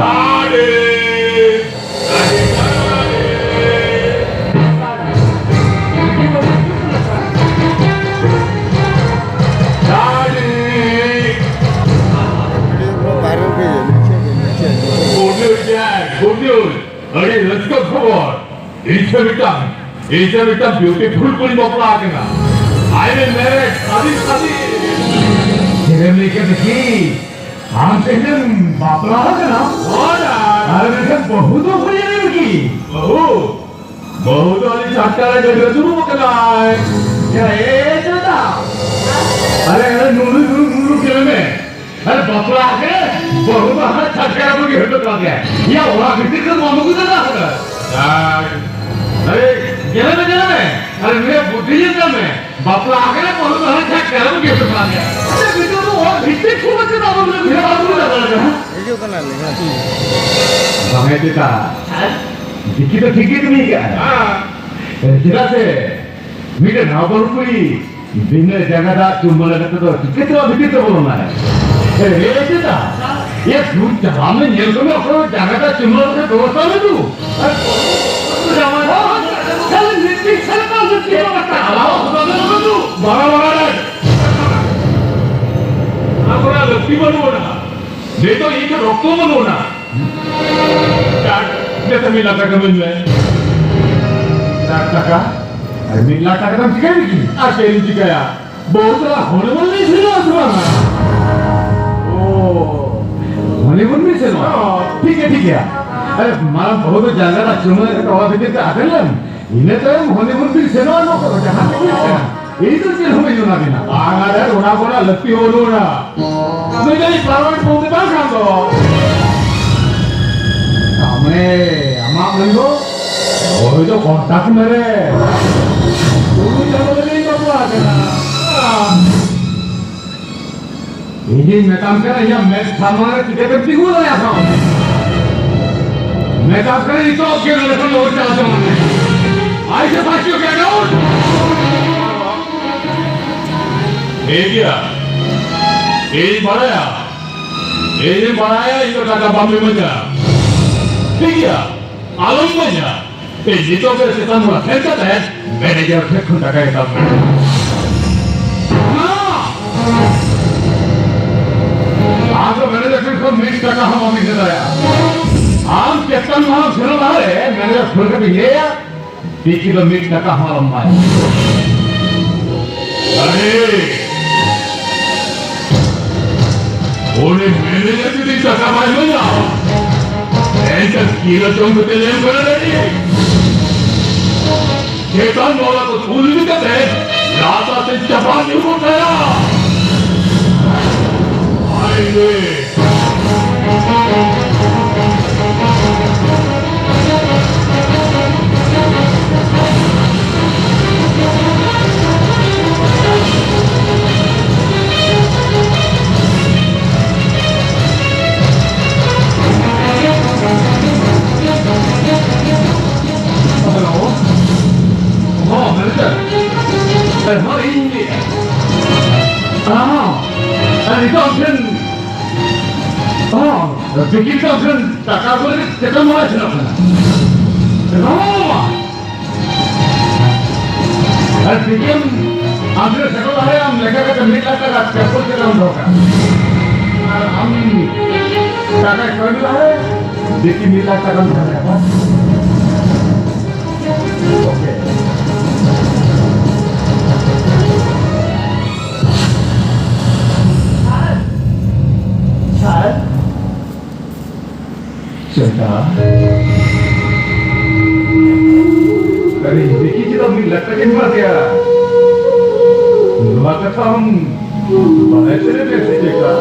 ᱵᱷᱤᱰᱤᱭᱳ ᱯᱩᱨᱟᱹ ᱵᱷᱟᱭᱨᱟᱞ ᱜᱮ ᱦᱩᱭᱩᱜᱼᱟ, ᱱᱤᱪᱮ ᱜᱮ, ᱱᱤᱪᱮ ᱜᱮ᱾ Good news, Jack, good news. ᱟᱹᱰᱤ ᱨᱟᱹᱥᱠᱟᱹ ᱠᱷᱚᱵᱚᱨ᱾ ᱤᱧ ᱴᱷᱮᱱ ᱢᱤᱫᱴᱟᱝ, ᱤᱧ ᱴᱷᱮᱱ ᱢᱤᱫᱴᱟᱝ beautiful ᱠᱩᱲᱤᱧ ᱵᱟᱯᱞᱟ ᱟᱠᱟᱱᱟ᱾ I am married, ᱥᱟᱫᱤ, ᱥᱟᱫᱤ᱾ ᱪᱮᱫ ᱮᱢ ᱞᱟᱹᱭ ᱠᱮᱫᱟ ᱠᱤ? ᱟᱢ ᱛᱮᱦᱮᱧ ᱮᱢ ᱵᱟᱯᱞᱟ ᱟᱠᱟᱱᱟ? ᱦᱳᱭ᱾ ᱟᱨ ᱢᱮᱱᱠᱷᱟᱱ ᱵᱟᱹᱦᱩ ᱫᱚ ᱚᱠᱚᱭ ᱧᱮᱞ ᱠᱤ? ᱵᱟᱹᱦᱩ? ᱵᱟᱹᱦᱩ ᱫᱚ ᱟᱞᱮ ᱪᱷᱟᱴᱠᱟ ᱨᱮ ᱰᱟᱹᱰᱨᱟᱹ ᱫᱩᱲᱩᱵ ᱟᱠᱟᱱᱟᱭ᱾ ᱭᱟ, ᱮ, ᱮ, ᱪᱮᱫᱟ? ᱟᱨᱮ, ᱟᱨᱮ, ᱱᱩᱱᱩ, ᱱᱩᱱᱩ, ᱱᱩᱱᱩ, ᱧᱮᱞ ᱢᱮ᱾ ᱟᱨ ᱵᱟᱯᱞᱟ ᱟᱠᱟᱱᱟ, ᱵᱟᱹᱦᱩ ᱫᱚ ᱦᱟᱱᱟ ᱪᱷᱟᱴᱠᱟ ᱨᱮᱵᱚᱱ ᱜᱷᱮᱴ ᱦᱚᱴᱚ ᱠᱟᱫᱮᱭᱟ᱾ ᱭᱟ, ᱚᱲᱟᱜ ᱵᱷᱤᱛᱤᱨ ᱠᱷᱚᱱ ᱵᱟᱢ ᱟᱹᱜᱩ ᱫᱟᱲᱮ ᱟᱠᱟᱫᱟ᱾ ᱟᱨ, ᱟᱨᱮ, ᱧᱮᱞ ᱢᱮ, ᱧᱮᱞ ᱢᱮ᱾ ᱟᱨ ᱱᱩᱭᱟᱜ ᱵᱩᱫᱽᱫᱷᱤ ᱧᱮᱞ ᱛᱟᱢ ᱢᱮ᱾ ᱵᱟᱯᱞᱟ ᱟᱠᱟᱱᱟ, ᱵᱟᱹᱦᱩ ᱫᱚ ᱦᱟᱱᱟ ᱪᱷᱟᱴᱠᱟ ᱨᱮᱵᱚᱱ ᱜᱷᱮᱴ ᱦᱚᱴᱚ ᱠᱟᱫᱮᱭᱟ᱾ ᱟᱪᱪᱷᱟ, ᱱᱤᱛᱚᱜ ᱫᱚ ᱚᱲᱟᱜ ᱵᱷᱤᱛᱤᱨ ᱠᱷᱚᱱ ᱪᱮᱫᱟᱜ ᱵᱟᱢ ᱟᱹᱜᱩ ᱫᱟᱲᱮ ᱟᱠᱟᱫᱟ? ᱦᱤᱡᱩᱜ ᱠᱟᱱᱟᱞᱤᱧ, ᱦᱮᱸ᱾ ᱵᱟᱝ ᱦᱮᱡ ᱞᱮᱠᱟ᱾ ᱦᱮᱸ? ᱫᱤᱠᱷᱤ ᱫᱚ ᱴᱷᱤᱠ ᱜᱮ ᱠᱟᱹᱢᱤ ᱠᱟᱜᱼᱟ᱾ ᱦᱮᱸ᱾ ᱪᱮᱫᱟᱜ ᱥᱮ ᱢᱤᱫᱴᱮᱱ ᱱᱟᱣᱟ ᱵᱟᱹᱦᱩ ᱠᱩᱲᱤ ᱵᱤᱱᱟᱹ ᱡᱟᱸᱜᱟ ᱫᱟᱜ ᱪᱩᱢᱵᱟᱹ ᱞᱟᱜᱟ ᱛᱮᱫᱚ ᱪᱤᱠᱟᱹᱛᱮ ᱚᱲᱟᱜ ᱵᱷᱤᱛᱤᱨ ᱛᱮ ᱵᱚᱞᱚᱱᱟᱭ? ᱮ, ᱮ, ᱪᱮᱫᱟ? ᱮ, ᱫᱩᱨ ᱪᱟᱞᱟᱣ ᱢᱮ, ᱧᱮᱞ ᱠᱚᱢᱮ, ᱚᱠᱚᱭ ᱡᱟᱸᱜᱟ ᱫᱟᱜ ᱪᱩᱢᱵᱟᱹ ᱞᱟᱜᱟ ᱵᱮᱵᱚᱥᱛᱷᱟ ᱢᱮ ᱫᱩ᱾ ᱟᱨ ᱡᱟᱶᱟᱭ ᱦᱚᱸ ᱠᱷᱟᱹᱞᱤ ᱞᱤᱯᱤ ᱪᱷᱟᱲᱟ ᱵᱟᱝ ᱞᱤᱯᱤ ᱵᱟᱝ ᱪᱟᱞᱟᱣ ᱦᱚᱸ ᱵᱟᱝ ᱵᱟᱹᱱᱩᱜ᱾ ᱵᱟᱝᱟ, ᱵᱟᱝᱟ, ᱚᱱᱟ ᱠᱚᱨᱮᱱᱟᱜ ᱞᱟᱹᱠᱛᱤ ᱵᱟᱹᱱᱩᱜ ᱟᱱᱟ᱾ ᱱᱤᱛᱚᱜ ᱤᱧ ᱴᱷᱮᱱ ᱨᱚᱠᱛᱚ ᱵᱟᱹᱱᱩᱜ ᱟᱱᱟ᱾ ᱪᱟᱴ, ᱡᱟᱛᱮ ᱢᱤᱫ ᱞᱟᱠᱷ ᱴᱟᱠᱟ ᱤᱢᱟᱹᱧ ᱢᱮ᱾ ᱪᱟᱨ ᱴᱟᱠᱟ? ᱟᱨ ᱢᱤᱫ ᱞᱟᱠᱷ ᱴᱟᱠᱟ ᱫᱚᱢ ᱪᱤᱠᱟᱹᱭ ᱞᱟᱹᱜᱤᱫ? ᱟᱨ ᱪᱮᱫ ᱤᱧ ᱪᱤᱠᱟᱹᱭᱟ? ᱵᱟᱹᱦᱩ ᱥᱟᱞᱟᱜ ᱦᱚᱱᱤᱢᱩᱱ ᱞᱤᱧ ᱥᱮᱱᱚᱜᱼᱟ ᱥᱮ ᱵᱟᱝᱟ? ᱳ, ᱦᱚᱱᱤᱢᱩᱱ ᱵᱤᱱ ᱥᱮᱱᱚᱜᱼᱟ? ᱦᱚᱸ᱾ ᱴᱷᱤᱠ ᱜᱮᱭᱟ, ᱴᱷᱤᱠ ᱜᱮᱭᱟ᱾ ᱟᱨᱮ, ᱢᱟᱨᱟᱝ ᱵᱟᱹᱦᱩ ᱫᱚ ᱡᱟᱸᱜᱟ ᱨᱮ ᱪᱩᱢᱟᱹᱲᱟ ᱠᱟᱛᱮ ᱚᱲᱟᱜ ᱵᱷᱤᱛᱤᱨ ᱛᱮ ᱟᱫᱮᱨ ᱞᱮᱢ, ᱤᱱᱟᱹ ᱛᱟᱭᱚᱢ ᱦᱚᱱᱤᱢᱩᱱ ᱵᱤᱱ ᱥᱮᱱᱚᱜᱼᱟ, ᱱᱚᱣᱟ ᱠᱚᱫᱚ ᱡᱟᱦᱟᱸ ᱛᱤᱱᱟᱹᱜ ᱠᱟᱱᱟ᱾ ᱤᱧ ᱫᱚ ᱪᱮᱫ ᱦᱚᱸ ᱵᱟᱹᱧ ᱮᱢᱟ ᱵᱤᱱᱟ᱾ ᱵᱟᱝ, ᱟᱨ ᱚᱱᱟ ᱠᱚᱨᱮᱱᱟᱜ ᱞᱟᱹᱠᱛᱤ ᱦᱚᱸ ᱵᱟᱹᱱᱩᱜ ᱟᱱᱟ᱾ ᱱᱩᱭ ᱫᱚ ᱤᱧ permanent ᱵᱟᱹᱦᱩ ᱫᱚ ᱵᱟᱝ ᱠᱟᱱ ᱫᱚ᱾ ᱛᱟᱨᱢᱟᱱᱮ ᱟᱢᱟᱜ ᱢᱮᱱ ᱫᱚ ᱳᱭ ᱫᱚ contact ᱢᱮᱨᱮ᱾ ᱛᱩᱨᱩᱭ ᱪᱟᱸᱫᱚ ᱨᱮᱜᱮᱧ ᱵᱟᱯᱞᱟ ᱟᱠᱟᱱᱟ᱾ ᱤᱧᱤᱧ ᱢᱮᱛᱟᱢ ᱠᱟᱱᱟ, ᱤᱧᱟᱜ ᱢᱮᱫ ᱥᱟᱢᱟᱝ ᱨᱮ ᱪᱤᱠᱟᱹᱛᱮᱢ ᱛᱤᱸᱜᱩ ᱫᱟᱲᱮᱭᱟᱜᱼᱟ? ᱢᱮᱛᱟᱢ ᱠᱟᱱᱟ, ᱱᱤᱛᱚᱜ ᱜᱮ ᱱᱚᱰᱮ ᱠᱷᱚᱱ ᱞᱚᱦᱚᱫ ᱪᱟᱞᱟᱣ ᱪᱟᱞᱟᱜ ᱢᱮ᱾ I say first you get out. ᱴᱷᱤᱠ ᱜᱮᱭᱟ, ᱤᱧ ᱵᱟᱲᱟᱭᱟ, ᱤᱧ ᱵᱟᱲᱟᱭᱟ, ᱤᱧ ᱫᱚ ᱴᱟᱠᱟ ᱵᱟᱢ ᱤᱢᱟᱹᱧᱟ᱾ ᱴᱷᱤᱠ ᱜᱮᱭᱟ, ᱟᱞᱚᱢ ᱤᱢᱟᱹᱧᱟ᱾ ᱤᱧ ᱱᱤᱛᱚᱜ ᱜᱮ ᱪᱮᱛᱟᱱ ᱚᱲᱟᱜ ᱥᱮᱱ ᱠᱟᱛᱮ ᱢᱮᱱᱮᱡᱟᱨ ᱴᱷᱮᱱ ᱠᱷᱚᱱ ᱴᱟᱠᱟᱭ ᱦᱟᱛᱟᱣ ᱢᱮ᱾ ᱱᱟ! ᱟᱢ ᱫᱚ ᱢᱮᱱᱮᱡᱟᱨ ᱴᱷᱮᱱ ᱠᱷᱚᱱ ᱢᱤᱫ ᱴᱟᱠᱟ ᱦᱚᱸ ᱵᱟᱢ ᱤᱫᱤ ᱫᱟᱲᱮᱭᱟᱜᱼᱟ᱾ ᱟᱢ ᱪᱮᱥᱴᱟ ᱱᱚᱣᱟ ᱥᱮᱱᱚᱜ ᱞᱟᱦᱟᱨᱮ ᱢᱮᱱᱮᱡᱟᱨ ᱯᱷᱳᱱ ᱠᱟᱛᱮ ᱞᱟᱹᱭᱟ, ᱛᱤᱠᱤ ᱫᱚ ᱢᱤᱫ ᱴᱟᱠᱟ ᱦᱚᱸ ᱟᱞᱚᱢ ᱮᱢᱟᱭᱟ᱾ ᱟᱨᱮ, ᱩᱱᱤ ᱢᱮᱱᱮᱡᱟᱨ ᱡᱩᱫᱤ ᱴᱟᱠᱟ ᱵᱟᱭ ᱮᱢᱟᱭᱟ, ᱮᱱᱠᱷᱟᱱ ᱠᱤᱞᱳ ᱪᱚᱝ ᱠᱟᱛᱮ ᱞᱮ ᱮᱢ ᱠᱟᱱᱟ ᱨᱮᱰᱤ᱾ ᱪᱮᱛᱟᱱ ᱵᱟᱞᱟ ᱠᱚ ᱛᱩᱞ ᱤᱫᱤ ᱠᱟᱛᱮ ᱞᱟᱛᱟᱨ ᱥᱮᱫ ᱪᱟᱯᱟᱫ ᱧᱩᱨ ᱜᱚᱫ ᱠᱟᱭᱟ᱾ ᱟᱭ ᱨᱮ᱾ ᱦᱮᱞᱳ᱾ ᱦᱚᱸ, ᱢᱮᱱᱮᱡᱟᱨ᱾ ᱦᱚᱸ, ᱤᱧ ᱞᱟᱹᱭᱮᱫᱼᱟ᱾ ᱦᱚᱸ, ᱟᱨ ᱱᱤᱛᱚᱜ ᱟᱢ ᱴᱷᱮᱱ, ᱦᱚᱸ, ᱵᱤᱠᱤ ᱫᱚ ᱟᱢ ᱴᱷᱮᱱ ᱴᱟᱠᱟ ᱠᱚ ᱞᱟᱹᱜᱤᱫ ᱪᱮᱛᱟᱱ ᱢᱚᱦᱞᱟ ᱥᱮᱱᱚᱜ ᱠᱟᱱᱟ᱾ ᱦᱚᱸ, ᱟᱨ ᱵᱤᱠᱤ ᱟᱢ ᱴᱷᱮᱱ ᱥᱮᱴᱮᱨ ᱫᱟᱲᱮᱭᱟᱜᱼᱟᱢ ᱞᱮᱠᱟ ᱠᱟᱛᱮ ᱢᱤᱫ ᱞᱟᱠᱷ ᱴᱟᱠᱟ ᱪᱟᱯᱚᱞ ᱪᱮᱛᱟᱱ ᱫᱚᱦᱚ ᱠᱟᱜ᱾ ᱟᱨ ᱟᱢ ᱴᱟᱠᱟ ᱠᱚᱭ ᱞᱟᱦᱟ ᱨᱮ ᱵᱤᱠᱤ ᱢᱤᱫ ᱞᱟᱠᱷ ᱴᱟᱠᱟᱢ ᱫᱚᱦᱚ ᱠᱟᱜᱼᱟ᱾ ᱪᱮᱫᱟ? ᱟᱨᱮ, ᱫᱮᱠᱷᱤ ᱪᱮᱫᱟᱜ ᱢᱤᱫ ᱞᱟᱠᱷ ᱴᱟᱠᱟᱧ ᱮᱢᱟ ᱫᱮᱭᱟ? ᱱᱚᱣᱟ ᱠᱟᱛᱷᱟ ᱟᱢ ᱵᱟᱲᱟᱭ ᱥᱟᱱᱟᱭᱮᱫ ᱢᱮᱭᱟ ᱥᱮ ᱪᱮᱫᱟ?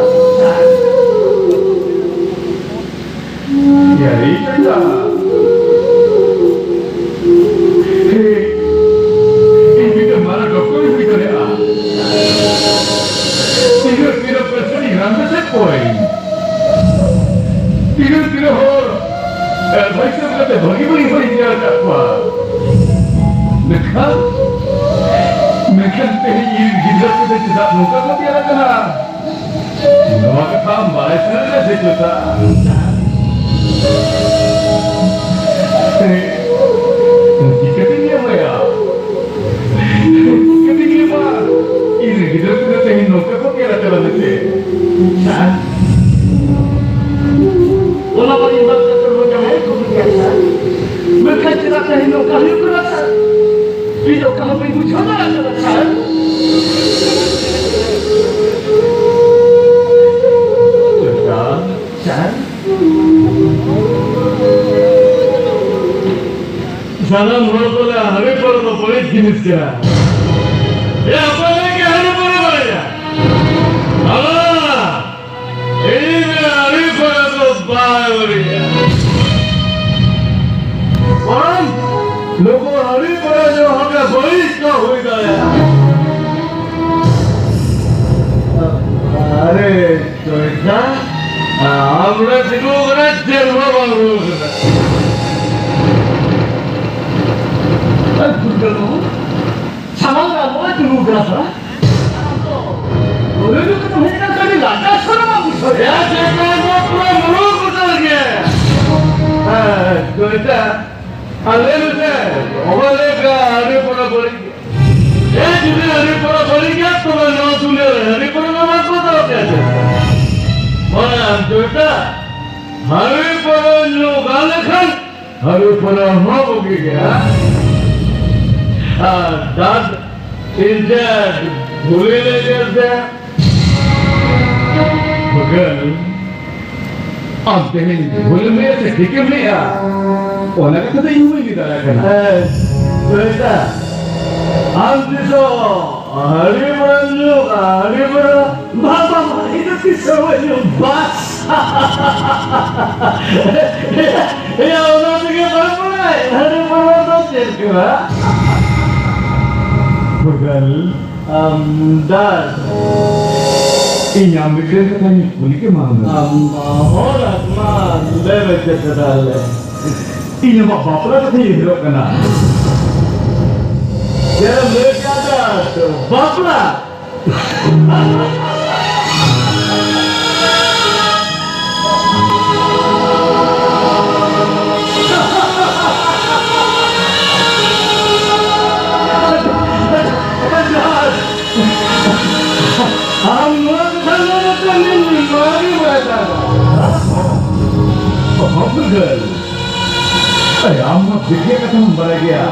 ᱮᱭᱟᱭ ᱴᱟᱠᱟ᱾ ᱦᱮ, ᱤᱧ ᱢᱤᱫᱴᱟᱝ ᱢᱟᱨᱟᱝ ᱰᱚᱠᱴᱚᱨ ᱤᱧ ᱦᱩᱭ ᱫᱟᱲᱮᱭᱟᱜᱼᱟ᱾ ᱛᱤᱱᱟᱹᱜ, ᱛᱤᱱᱟᱹᱜ ᱯᱮᱥᱮᱱᱴ ᱤᱧ ᱨᱟᱱ ᱫᱟᱲᱮ ᱠᱚᱣᱟᱧ᱾ ᱛᱤᱱᱟᱹᱜ, ᱛᱤᱱᱟᱹᱜ ᱦᱚᱲ ᱮᱰᱵᱷᱟᱭᱤᱥ ᱮᱢ ᱠᱟᱛᱮ ᱵᱷᱟᱹᱜᱤ, ᱵᱷᱟᱹᱜᱤ ᱦᱚᱲᱤᱧ ᱧᱮᱞ ᱟᱠᱟᱫ ᱠᱚᱣᱟ᱾ ᱢᱮᱱᱠᱷᱟᱱ, ᱢᱮᱱᱠᱷᱟᱱ ᱛᱮᱦᱮᱧ ᱤᱧ ᱜᱤᱫᱽᱨᱟᱹ ᱠᱚᱫᱚ ᱪᱮᱫᱟᱜ ᱱᱚᱝᱠᱟ ᱠᱚ ᱛᱮᱭᱟᱨ ᱟᱠᱟᱱᱟ? ᱱᱚᱣᱟ ᱠᱟᱛᱷᱟ ᱟᱢ ᱵᱟᱲᱟᱭ ᱥᱟᱱᱟᱭᱮᱫ ᱢᱮᱭᱟ ᱥᱮ ᱪᱮᱛᱟ? ᱪᱤᱠᱟᱹᱛᱤᱧ ᱮᱢᱟᱭᱟ? ᱪᱤᱠᱟᱹᱛᱤᱧ ᱮᱢᱟ? ᱤᱧ ᱨᱮᱱ ᱜᱤᱫᱽᱨᱟᱹ ᱯᱤᱫᱽᱨᱟᱹ ᱛᱮᱦᱮᱧ ᱱᱚᱝᱠᱟ ᱠᱚ ᱛᱮᱭᱟᱨ ᱟᱠᱟᱱᱟ ᱢᱮᱱᱛᱮ᱾ ᱚᱱᱟ ᱢᱟ ᱤᱧ ᱵᱟᱯ ᱠᱟᱛᱮ ᱦᱚᱸ ᱡᱟᱦᱟᱸᱭ ᱠᱚ ᱱᱚᱝᱠᱟ ᱦᱩᱭᱩᱜ ᱠᱟᱱᱟ ᱥᱟᱨ᱾ ᱤᱧ ᱚᱠᱟ ᱦᱚᱸ ᱵᱟᱹᱧ ᱵᱩᱡᱷᱟᱹᱣ ᱫᱟᱲᱮᱭᱟᱜ ᱠᱟᱱᱟ ᱥᱟᱨ᱾ ᱥᱟᱨ, ᱥᱟᱱᱟᱢ ᱦᱚᱲ ᱠᱚ ᱞᱟᱹᱭᱟ ᱦᱟᱺᱰᱤ ᱯᱟᱹᱣᱨᱟᱹ ᱫᱚ ᱵᱟᱹᱲᱤᱡ ᱡᱤᱱᱤᱥ ᱠᱟᱱᱟ᱾ ᱮ, ᱚᱠᱚᱭ ᱞᱟᱹᱭ ᱠᱮᱫ ᱦᱟᱺᱰᱤ ᱯᱟᱹᱣᱨᱟᱹ ᱵᱟᱹᱲᱤᱡᱟ? ᱟᱞᱟᱝ ᱤᱧ ᱢᱮᱱᱟ ᱦᱟᱺᱰᱤ ᱯᱟᱹᱣᱨᱟᱹ ᱫᱚ ᱵᱟᱭ ᱵᱟᱹᱲᱤᱡᱟ᱾ ᱵᱚᱨᱚᱝ ᱱᱩᱠᱩ ᱦᱟᱺᱰᱤ ᱯᱟᱹᱣᱨᱟᱹ ᱧᱩ ᱦᱚᱲ ᱜᱮ ᱵᱟᱹᱲᱤᱡ ᱠᱚ ᱦᱩᱭ ᱫᱟᱲᱮᱭᱟᱜᱼᱟ᱾ ᱟᱨᱮ ᱪᱚᱭᱛᱟ, ᱟᱢ ᱨᱮ ᱛᱤᱸᱜᱩ ᱠᱟᱱᱟ, ᱪᱮᱫ ᱦᱚᱸ ᱵᱟᱝ ᱦᱩᱭ ᱠᱟᱱᱟ᱾ ᱟᱨ ᱯᱷᱩᱴᱵᱚᱞ ᱫᱚ ᱥᱟᱢᱟᱝ ᱨᱮ ᱟᱵᱚ ᱛᱤᱸᱜᱩ ᱠᱟᱱᱟ ᱥᱟᱨᱟ᱾ ᱵᱚᱞᱮ ᱫᱚ ᱛᱚ ᱦᱮᱡ ᱠᱟᱱ ᱠᱷᱟᱱ ᱞᱟᱸᱫᱟ ᱥᱟᱨᱟ ᱵᱟᱝ ᱵᱩᱡᱷᱟᱹᱣ᱾ ᱮ ᱪᱮᱛᱟᱱ ᱫᱚ ᱯᱩᱨᱟᱹ ᱢᱩᱨᱩᱠ ᱩᱛᱟᱹᱨ ᱜᱮ᱾ ᱦᱮᱸ, ᱪᱚᱭᱛᱟ, ᱟᱞᱮ ᱱᱚᱛᱮ ᱚᱵᱟ ᱞᱮᱠᱟ ᱦᱟᱺᱰᱤ ᱯᱟᱹᱣᱨᱟᱹ ᱵᱟᱹᱲᱤᱡ ᱜᱮ᱾ ᱮ ᱡᱩᱫᱤ ᱦᱟᱺᱰᱤ ᱯᱟᱹᱣᱨᱟᱹ ᱵᱟᱹᱲᱤᱡ ᱜᱮᱭᱟ, ᱛᱚᱵᱮ ᱱᱚᱣᱟ ᱫᱩᱱᱤᱭᱟᱹ ᱨᱮ ᱦᱟᱺᱰᱤ ᱯᱟᱹᱣᱨᱟᱹ ᱫᱚ ᱵᱟᱠᱚ ᱫᱚᱦᱚ ᱠᱮᱭᱟ ᱪᱮ? ᱢᱟᱱᱮ ᱟᱢ ᱪᱚᱭᱛᱟ, ᱦᱟᱺᱰᱤ ᱯᱟᱹᱣᱨᱟᱹ ᱧᱩ ᱜᱟᱱ ᱞᱮᱠᱷᱟᱱ ᱦᱟᱺᱰᱤ ᱯᱟᱹᱣᱨᱟᱹ ᱦᱚᱸ ᱵᱩᱜᱤ ᱜᱮᱭᱟ᱾ ᱟᱨ ᱫᱟᱜ ᱤᱧ ᱪᱮᱫ ᱵᱷᱩᱞᱤ ᱞᱟᱹᱭ ᱠᱮᱫ ᱥᱮ? ᱵᱷᱟᱹᱜᱟᱹᱱ, ᱟᱢ ᱛᱮᱦᱮᱧ ᱵᱷᱩᱞᱮᱢ ᱞᱟᱹᱭᱟ ᱥᱮ ᱴᱷᱤᱠᱮᱢ ᱞᱟᱹᱭᱟ? ᱚᱱᱟ ᱠᱟᱛᱷᱟ ᱫᱚ ᱤᱧ ᱦᱚᱸ ᱵᱟᱹᱧ ᱞᱟᱹᱭ ᱫᱟᱲᱮᱭᱟᱜ ᱠᱟᱱᱟ᱾ ᱮ, ᱥᱩᱱᱤᱛᱟ, ᱟᱢ ᱛᱤᱥ ᱦᱚᱸ ᱦᱟᱺᱰᱤ ᱯᱟᱹᱣᱨᱟᱹᱢ ᱧᱩ ᱠᱟᱜᱼᱟ? ᱦᱟᱺᱰᱤ ᱯᱟᱹᱣᱨᱟᱹ? ᱵᱟ, ᱵᱟ, ᱵᱟ, ᱤᱧ ᱫᱚ ᱛᱤᱥ ᱦᱚᱸ ᱵᱟᱹᱧ ᱧᱩ᱾ ᱵᱟᱥ᱾ ᱮᱭᱟ, ᱚᱱᱟ ᱛᱮᱜᱮ ᱵᱟᱢ ᱵᱟᱲᱟᱭ ᱦᱟᱺᱰᱤ ᱯᱟᱹᱣᱨᱟᱹ ᱫᱚ ᱪᱮᱫ ᱠᱟᱱᱟ? ᱵᱷᱟᱹᱜᱟᱹᱱ᱾ ᱟᱢ, ᱰᱟᱰ᱾ ᱤᱧ ᱟᱢ ᱢᱤᱫᱴᱮᱱ ᱠᱟᱛᱷᱟᱧ ᱠᱩᱞᱤ ᱠᱮᱢᱟ ᱦᱩᱱᱟᱹᱝ᱾ ᱟᱢ, ᱦᱚᱲ ᱟᱛᱢᱟ, ᱞᱟᱹᱭ ᱢᱮ ᱪᱮᱫ ᱠᱟᱛᱷᱟ ᱞᱟᱹᱭ᱾ ᱤᱧ ᱟᱢᱟᱜ ᱵᱟᱯᱞᱟ ᱠᱟᱛᱷᱟᱧ ᱩᱭᱦᱟᱹᱨᱚᱜ ᱠᱟᱱᱟ᱾ ᱪᱮᱫ ᱮᱢ ᱞᱟᱹᱭ ᱠᱮᱫᱟ? ᱵᱟᱯᱞᱟ? ᱟᱢ ᱱᱚᱣᱟ ᱠᱟᱛᱷᱟ ᱞᱟᱹᱭ ᱠᱟᱛᱮ ᱤᱧ ᱱᱚᱣᱟ ᱜᱮ ᱵᱟᱲᱟᱭ ᱥᱟᱱᱟ ᱠᱟᱱᱟ᱾ ᱦᱚᱯᱚᱱ ᱜᱟᱹᱭ, ᱟᱨᱮ, ᱟᱢ ᱢᱟ ᱵᱮᱴᱷᱤᱭᱟ ᱠᱟᱛᱷᱟᱢ ᱵᱟᱲᱟᱭ ᱜᱮᱭᱟ᱾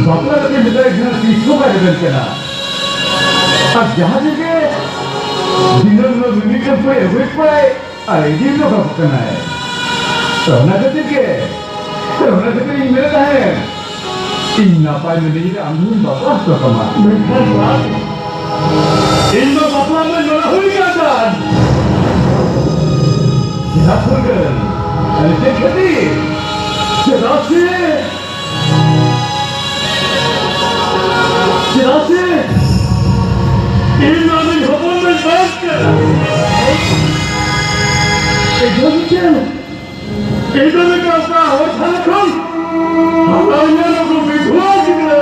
ᱵᱟᱯᱞᱟ ᱠᱟᱛᱮ ᱢᱮᱛᱟᱭ ᱠᱟᱱᱟ, ᱛᱤᱥ ᱦᱚᱸ ᱵᱟᱭ ᱨᱮᱵᱮᱱ ᱠᱟᱱᱟ᱾ ᱟᱨ ᱡᱟᱦᱟᱸ ᱨᱮᱜᱮ ᱫᱤᱱᱟᱹᱢ ᱦᱤᱞᱳᱜ ᱢᱤᱢᱤᱫ ᱴᱷᱮᱱ ᱠᱷᱚᱱ ᱟᱹᱜᱩᱭᱮᱫ ᱠᱚᱣᱟᱭ ᱟᱨ ᱤᱫᱤ ᱦᱚᱴᱚ ᱠᱟᱠᱚ ᱠᱟᱱᱟᱭ᱾ ᱛᱚ, ᱚᱱᱟ ᱠᱷᱟᱹᱛᱤᱨ ᱜᱮ, ᱛᱚ, ᱚᱱᱟ ᱠᱷᱟᱹᱛᱤᱨ ᱤᱧ ᱢᱮᱱᱮᱫ ᱛᱟᱦᱮᱸᱫ, ᱤᱧ ᱱᱟᱯᱟᱭ ᱢᱤᱱᱟᱹᱧ ᱨᱮ ᱟᱢ ᱫᱚᱧ ᱵᱟᱯᱞᱟ ᱦᱚᱪᱚ ᱠᱟᱢᱟ᱾ ᱢᱮᱱᱠᱷᱟᱱ ᱵᱟᱝ, ᱤᱧ ᱫᱚ ᱵᱟᱯᱞᱟ ᱨᱮᱱᱟᱜ ᱡᱚᱲᱟ ᱦᱩᱭ ᱠᱟᱱ ᱛᱟᱢ᱾ ᱪᱮᱫᱟᱜ ᱯᱷᱩᱨᱜᱟᱹᱞ? ᱟᱨ ᱪᱮᱫ ᱠᱷᱟᱹᱛᱤᱨ? ᱪᱮᱫᱟᱜ ᱥᱮ, ᱪᱮᱫᱟᱜ ᱥᱮ ᱤᱧ ᱫᱚ ᱟᱢᱤᱡ ᱦᱚᱯᱚᱱ ᱫᱚᱧ ᱵᱟᱝ ᱠᱟᱱᱟ᱾ ᱮ ᱡᱚᱱᱤ ᱪᱮᱫ? ᱤᱧ ᱫᱚ ᱢᱤᱫᱴᱟᱝ ᱚᱠᱟ ᱦᱚᱲ ᱛᱷᱟᱱᱟ ᱠᱷᱚᱱ ᱦᱟᱨᱟ ᱧᱮᱞ ᱟᱹᱜᱩ ᱵᱤᱫᱷᱩᱣᱟᱹ ᱜᱤᱫᱽᱨᱟᱹ᱾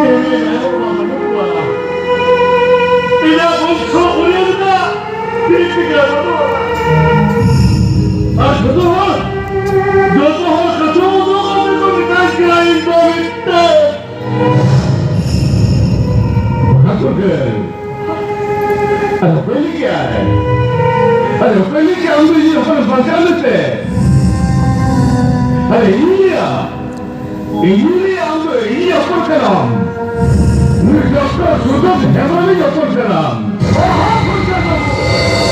ᱤᱧ ᱨᱮᱱ ᱟᱭᱳ ᱵᱟᱵᱟ ᱵᱟᱹᱱᱩᱜ ᱠᱚᱣᱟ᱾ ᱤᱧᱟᱹᱜ ᱵᱚᱝᱥᱚ ᱯᱚᱨᱤᱭᱟᱞ ᱨᱮᱱᱟᱜ ᱴᱷᱤᱠ ᱴᱷᱤᱠᱟᱹᱱᱟ ᱵᱟᱹᱱᱩᱜᱼᱟ᱾ ᱟᱨ ᱡᱚᱛᱚ ᱦᱚᱲ, ᱡᱚᱛᱚ ᱦᱚᱲ ᱠᱟᱪᱚ ᱢᱚᱪᱚ ᱠᱟᱛᱮ ᱠᱚ ᱢᱮᱛᱟᱧ ᱠᱟᱱᱟ, ᱤᱧ ᱫᱚ ᱢᱤᱫᱴᱟᱝ ᱵᱚᱸᱜᱟ ᱠᱚ ᱜᱟᱹᱭ᱾ ᱟᱨ ᱚᱠᱚᱭ ᱞᱟᱹᱭ ᱠᱮᱜᱼᱟᱭ? ᱟᱨ ᱚᱠᱚᱭ ᱞᱟᱹᱭ ᱠᱮᱜᱼᱟ ᱟᱢ ᱫᱚ ᱤᱧ ᱦᱚᱯᱚᱱ ᱵᱟᱧᱪᱟᱣ ᱢᱮᱱᱛᱮ? ᱟᱨ ᱤᱧ ᱞᱟᱹᱭᱟ, ᱤᱧ ᱞᱟᱹᱭᱟ ᱟᱢ ᱫᱚ ᱤᱧ ᱦᱚᱯᱚᱱ ᱠᱟᱱᱟᱢ᱾ ᱱᱩᱭ ᱰᱚᱠᱴᱚᱨ ᱥᱩᱫᱚᱱ ᱦᱮᱢᱵᱨᱚᱢ ᱤᱧ ᱦᱚᱯᱚᱱ ᱠᱟᱱᱟᱢ᱾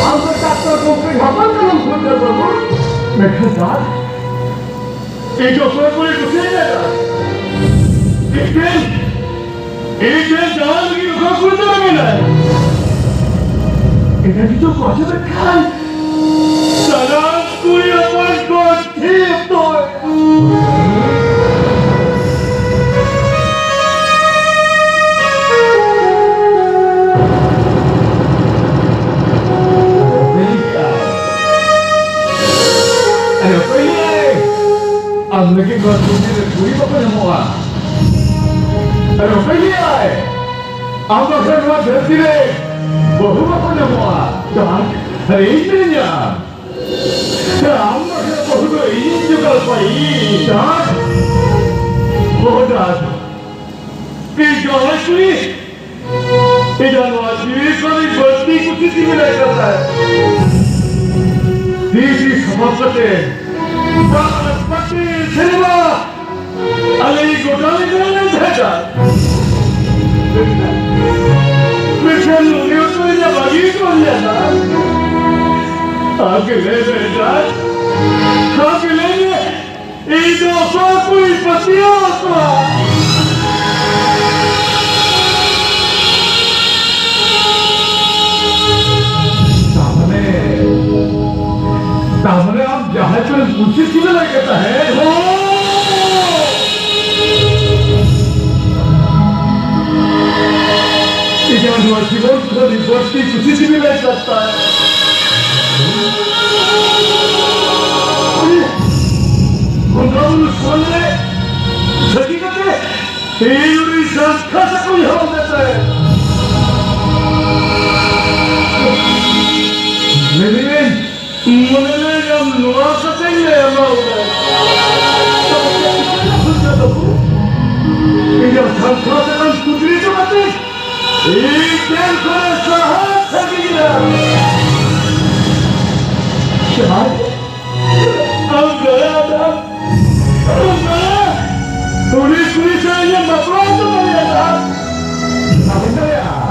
ᱟᱢ ᱫᱚ ᱰᱟᱠᱛᱚᱨ ᱜᱚᱢᱠᱮ ᱦᱚᱯᱚᱱ ᱠᱟᱱᱟᱢ ᱥᱩᱫᱚᱱ ᱵᱟᱹᱵᱩ᱾ ᱢᱮᱱᱠᱷᱟᱱ ᱫᱟᱫᱟ, ᱤᱧ ᱫᱚ ᱚᱠᱚᱭ ᱠᱚᱭ ᱠᱩᱥᱤᱭᱟᱹᱧᱟ? ᱤᱧ ᱴᱷᱮᱱ, ᱤᱧ ᱴᱷᱮᱱ ᱡᱟᱶᱟᱭ ᱞᱟᱹᱜᱤᱫ ᱚᱠᱚᱭ ᱠᱩᱲᱤ ᱫᱚ ᱢᱮᱱᱟᱭ? ᱮᱴᱟᱜ ᱠᱤᱪᱷᱩ ᱠᱚ ᱟᱸᱡᱚᱢᱮᱫ ᱠᱷᱟᱱ, ᱥᱟᱱᱟᱢ ᱠᱩᱲᱤ ᱦᱚᱯᱚᱱ ᱠᱚ ᱴᱷᱤᱠ ᱛᱚ᱾ ᱟᱨᱮ ᱚᱠᱚᱭ ᱞᱟᱹᱭᱟᱭ? ᱟᱢ ᱞᱟᱹᱜᱤᱫ ᱱᱚᱣᱟ ᱫᱷᱟᱹᱨᱛᱤ ᱨᱮ ᱠᱩᱲᱤ ᱵᱟᱠᱚ ᱧᱟᱢᱚᱜᱼᱟ᱾ ᱟᱨᱮ ᱚᱠᱚᱭ ᱞᱟᱹᱭᱟᱭ? ᱟᱢ ᱵᱟᱠᱷᱟᱱ ᱱᱚᱣᱟ ᱫᱷᱟᱹᱨᱛᱤ ᱨᱮ ᱵᱟᱹᱦᱩ ᱵᱟᱠᱚ ᱧᱟᱢᱚᱜᱼᱟ᱾ ᱰᱟᱠ, ᱟᱨᱮ ᱤᱧ ᱢᱤᱱᱟᱹᱧᱟ᱾ ᱟᱢ ᱵᱟᱠᱷᱟᱱ ᱵᱟᱹᱦᱩ ᱫᱚ ᱤᱧᱤᱧ ᱡᱚᱜᱟᱲ ᱠᱚᱣᱟ, ᱤᱧ᱾ ᱰᱟᱠ, ᱚ ᱰᱟᱠ, ᱤᱧ ᱡᱟᱶᱟᱭ ᱠᱩᱲᱤ ᱤᱧᱟᱜ ᱱᱚᱣᱟ ᱡᱤᱣᱤ ᱠᱷᱚᱱ ᱵᱟᱹᱲᱛᱤ ᱠᱩᱥᱤ ᱛᱤᱧ ᱢᱮᱱᱟᱜ ᱠᱟᱫ ᱛᱟᱭ᱾ ᱛᱤ ᱛᱤ ᱥᱟᱯᱷᱟ ᱠᱟᱛᱮ ᱵᱟᱨ ᱯᱟᱹᱴᱤ ᱥᱤᱱᱮᱢᱟ ᱟᱞᱮ ᱜᱚᱴᱟ ᱞᱮ ᱧᱮᱞ ᱞᱮᱱ ᱛᱟᱦᱮᱸᱫ᱾ ᱢᱮᱱᱠᱷᱟᱱ ᱩᱱᱤ ᱦᱚᱸᱛᱚ ᱤᱧᱟᱹᱜ ᱵᱟᱹᱜᱤ ᱦᱚᱴᱚ ᱟᱹᱫᱤᱧᱟ ᱫᱟ᱾ ᱟᱢ ᱜᱮ ᱞᱟᱹᱭ ᱢᱮ ᱫᱟ, ᱟᱢ ᱜᱮ ᱞᱟᱹᱭ ᱢᱮ, ᱤᱧ ᱫᱚ ᱚᱠᱚᱭ ᱠᱚᱧ ᱯᱟᱹᱛᱭᱟᱹᱣ ᱟᱠᱚᱣᱟ? ᱛᱟᱦᱞᱮ, ᱛᱟᱦᱞᱮ ᱟᱢ ᱡᱟᱦᱟᱸᱭ ᱠᱚᱨᱮ ᱠᱩᱥᱤ ᱥᱤᱵᱤᱞᱟᱭ ᱠᱟᱱ ᱛᱟᱦᱮᱸᱫ, ᱦᱳ! ᱤᱧᱟᱜ ᱱᱚᱣᱟ ᱡᱤᱵᱚᱱ ᱠᱷᱚᱱ ᱟᱹᱰᱤ ᱵᱟᱹᱲᱛᱤ ᱠᱩᱥᱤ ᱥᱤᱵᱤᱞᱟᱭ ᱠᱟᱱ ᱛᱟᱦᱮᱸᱫ᱾ ᱵᱚᱸᱜᱟ ᱵᱩᱨᱩ ᱥᱟᱢᱟᱝ ᱨᱮ ᱥᱟᱹᱠᱷᱤ ᱠᱟᱛᱮ ᱤᱧ ᱩᱱᱤ ᱥᱟᱠᱠᱷᱟᱛ ᱟᱠᱚᱧ ᱦᱚᱦᱚ ᱞᱮᱫ ᱛᱟᱭᱟ᱾ ᱞᱟᱹᱭ ᱫᱟᱹᱧ, ᱢᱚᱱᱮ ᱞᱟᱹᱭ ᱟᱢ ᱱᱚᱣᱟ ᱠᱟᱛᱮᱧ ᱞᱟᱹᱭ ᱟᱢᱟ ᱩᱱᱟᱹᱜ᱾ ᱤᱧᱟᱹᱜ ᱥᱟᱠᱠᱷᱟᱛ ᱟᱠᱟᱱ ᱠᱩᱠᱞᱤ ᱪᱚ ᱠᱟᱛᱮ ᱤᱧ ᱴᱷᱮᱱ ᱠᱷᱚᱱᱮ ᱥᱟᱦᱟ ᱥᱟᱺᱜᱤᱧ ᱨᱮ᱾ ᱡᱟᱦᱟᱸᱭ ᱟᱢ ᱫᱟᱭᱟ ᱫᱟᱢ, ᱟᱢ ᱫᱟᱭᱟ᱾ ᱩᱱᱤ ᱠᱩᱲᱤ ᱥᱟᱶ ᱤᱧᱮᱢ ᱵᱟᱯᱞᱟ ᱦᱚᱪᱚ ᱫᱟᱲᱮᱭᱟᱫᱟ᱾ ᱵᱟᱹᱧ ᱫᱟᱲᱮᱭᱟᱜᱼᱟ᱾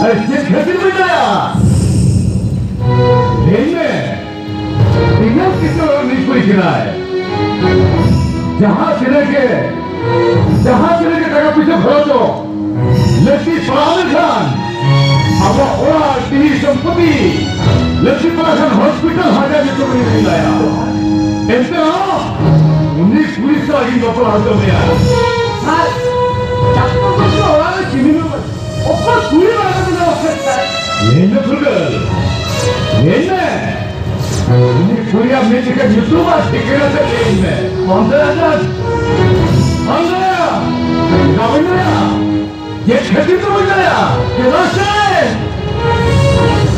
ᱟᱨ ᱪᱮᱫ ᱠᱷᱟᱹᱛᱤᱨ ᱵᱟᱹᱧ ᱫᱟᱲᱮᱭᱟᱜᱼᱟ? ᱞᱟᱹᱭ ᱢᱮ, ᱛᱤᱱᱟᱹᱜ ᱠᱤᱥᱟᱹᱬ ᱩᱱᱤ ᱠᱩᱲᱤ ᱠᱟᱱᱟᱭ? ᱡᱟᱦᱟᱸ ᱛᱤᱱᱟᱹᱜ ᱜᱮ, ᱡᱟᱦᱟᱸ ᱛᱤᱱᱟᱹᱜ ᱜᱮ ᱴᱟᱠᱟ ᱯᱩᱭᱥᱟᱹ ᱠᱷᱚᱨᱚᱪᱚᱜ, ᱞᱟᱹᱠᱛᱤ ᱯᱟᱲᱟᱣ ᱞᱮᱱᱠᱷᱟᱱ ᱟᱵᱚᱣᱟᱜ ᱚᱲᱟᱜ, ᱰᱤᱦᱤ, ᱥᱚᱢᱯᱚᱛᱤ, ᱞᱟᱹᱠᱛᱤ ᱯᱟᱲᱟᱣ ᱞᱮᱱᱠᱷᱟᱱ ᱦᱚᱥᱯᱤᱴᱟᱞ ᱦᱟᱡᱟᱨ ᱧᱩᱛᱩᱢ ᱤᱧ ᱞᱟᱹᱭᱟ᱾ ᱮᱱᱛᱮ ᱨᱮᱦᱚᱸ ᱩᱱᱤ ᱠᱩᱲᱤ ᱥᱟᱞᱟᱜ ᱤᱧ ᱵᱟᱯᱞᱟ ᱦᱚᱪᱚ ᱢᱮᱭᱟ᱾ ᱟᱨ ᱰᱟᱠᱛᱚᱨ ᱵᱟᱹᱵᱩ ᱚᱲᱟᱜ ᱨᱮ ᱪᱤᱱᱤ ᱧᱩ ᱚᱠᱚᱭ ᱠᱩᱲᱤ ᱵᱟᱲᱟ ᱠᱟᱛᱮ ᱫᱚ ᱚᱠᱚᱭ ᱛᱟᱭ? ᱞᱟᱹᱭ ᱢᱮ ᱯᱷᱩᱨᱜᱟᱹᱞ, ᱞᱟᱹᱭ ᱢᱮ᱾ ᱩᱱᱤ ᱠᱩᱲᱤᱭᱟᱜ ᱢᱤᱫ ᱡᱚᱠᱷᱟ ᱧᱩᱛᱩᱢ ᱟᱨ ᱴᱷᱤᱠᱟᱹᱱᱟ ᱛᱮ ᱞᱟᱹᱭ ᱢᱮ᱾ ᱵᱟᱢ ᱫᱟᱲᱮᱭᱟᱜᱼᱟ? ᱵᱟᱢ ᱫᱟᱲᱮᱭᱟᱜᱼᱟ? ᱪᱮᱫᱟᱜ ᱵᱟᱹᱧ ᱫᱟᱲᱮᱭᱟᱜᱼᱟ? ᱪᱮᱫ ᱠᱷᱟᱹᱛᱤᱨ ᱛᱮ ᱵᱟᱹᱧ ᱫᱟᱲᱮᱭᱟᱜᱼᱟ? ᱪᱮᱫᱟᱜ ᱥᱮ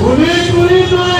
ᱩᱱᱤ ᱠᱩᱲᱤ ᱫᱚᱭ